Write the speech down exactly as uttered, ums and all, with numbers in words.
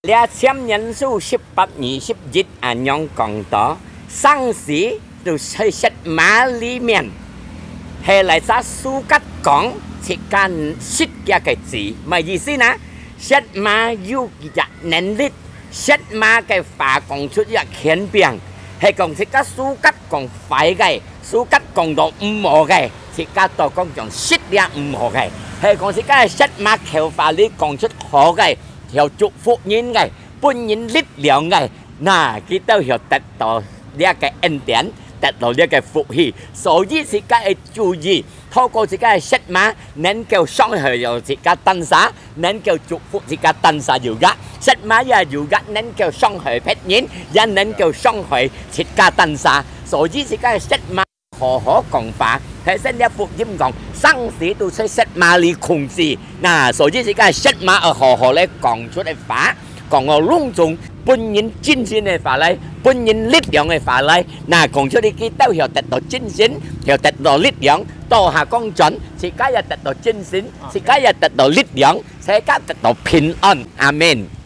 這箴言書十八二十一恁樣講到，生死就在舌嫲裡面，係哪儕自家講，自家食厥个子，麼个意思呢？舌嫲有厥能力，舌嫲个話講出厥權柄，係講自家自家講壞个，自家講到毋好个，自家都講講食這毋好个，係講自家个舌嫲口話裡講出好个， 曉祝福人个，分人力量个，那佢兜曉得到這个恩典，得到這个福氣。所以自家愛注意，透過自家个舌嫲，能夠傷害了自家單儕，能夠祝福自家單儕有个，舌嫲也有个能夠傷害別人，也能夠傷害自家單儕。所以自家个舌嫲 好好講話，係聖經福音講，生死都在舌嫲裡控制。那所以自家舌嫲愛好好來講出个話，講到隆重，分人精神个話來，分人力量个話來。那講出去，佢兜曉得到精神，曉得到力量，倒下講轉，自家也得到精神，自家也得到力量，自家得到平安。阿門。